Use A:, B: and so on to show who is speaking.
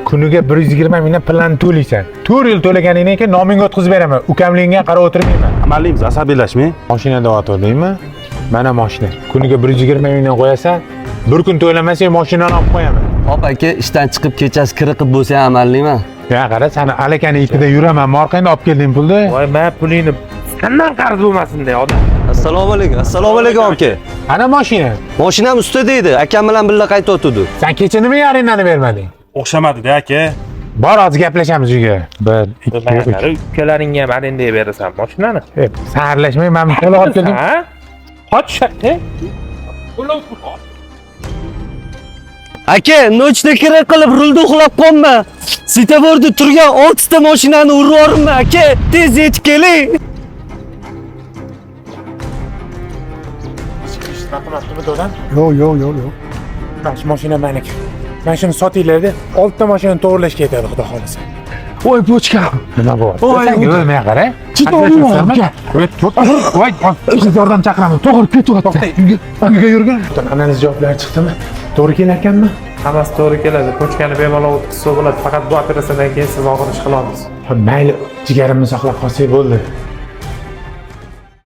A: Kuniga 120 mingdan plan to'laysan. 4 yil to'laganingdan keyin nomingga o'tkazib beraman. Ukamligingga qarab o'tirmayman.
B: Amallaymiz, asabiylashmang.
A: Mashina deyaptidingmi? Mana mashina. Kuniga 120 mingdan qo'yasan. Bir kun to'lamasang mashinani olib qo'yaman.
C: Hop aka, ishdan chiqib kechasi kiriqib bo'lsa ham amallayman.
A: Ya qara, sani alakani ipida yuraman. Orqangda olib kelding pulni.
D: Voy, men pulingni sandan qarz bo'lmasin de odam.
C: Assalomu alaykum. Assalomu alaykum aka.
A: Ana mashina.
C: Mashinam ustida edi. Akam bilan birga qaytayotdi.
A: Sen kecha nimaga arendani bermading?
B: O'xshamadi-da aka.
A: Bor, hozir gaplashamiz uyga. 1 2 3.
D: Ukalaringga ham arendaga berasan mashinani.
A: E, sen aralashmay, men to'liq olib keldim.
D: Ha? Qoch shaqqa.
C: Aka, nochda kira qilib rulda uxlab qolma. Svetoforda turgan 6 ta mashinani urib yuborma aka. Tez yetib keling.
A: Nima qilmabdimi dodam?
E: Yo'q, yo'q, yo'q, yo'q.
A: Mana shu mashina meniki. Mana shuni sotinglar-da, 6 ta mashinani to'g'irlashga yetadi, xudo xohlasa.
E: Voy pochkam.
A: Nima bo'lyapti?
E: Voy,
A: Senga o'lmay qara.
E: Chidolmayman, aka.
A: Voy, tur. Voy, siz yordam chaqiraman.
E: To'g'ri ketyapti. Uyga, uyga yurgin.
A: Analiz javoblari chiqdimi? To'g'ri kelarkanmi?
D: Hammasi to'g'ri keladi. Pochkani bemalol o'tkazsa bo'ladi. Faqat bu operatsiyadan keyin siz og'ir ish qila olmaysiz.
A: Mayli, jigarimni saqlab qolsak bo'ldi.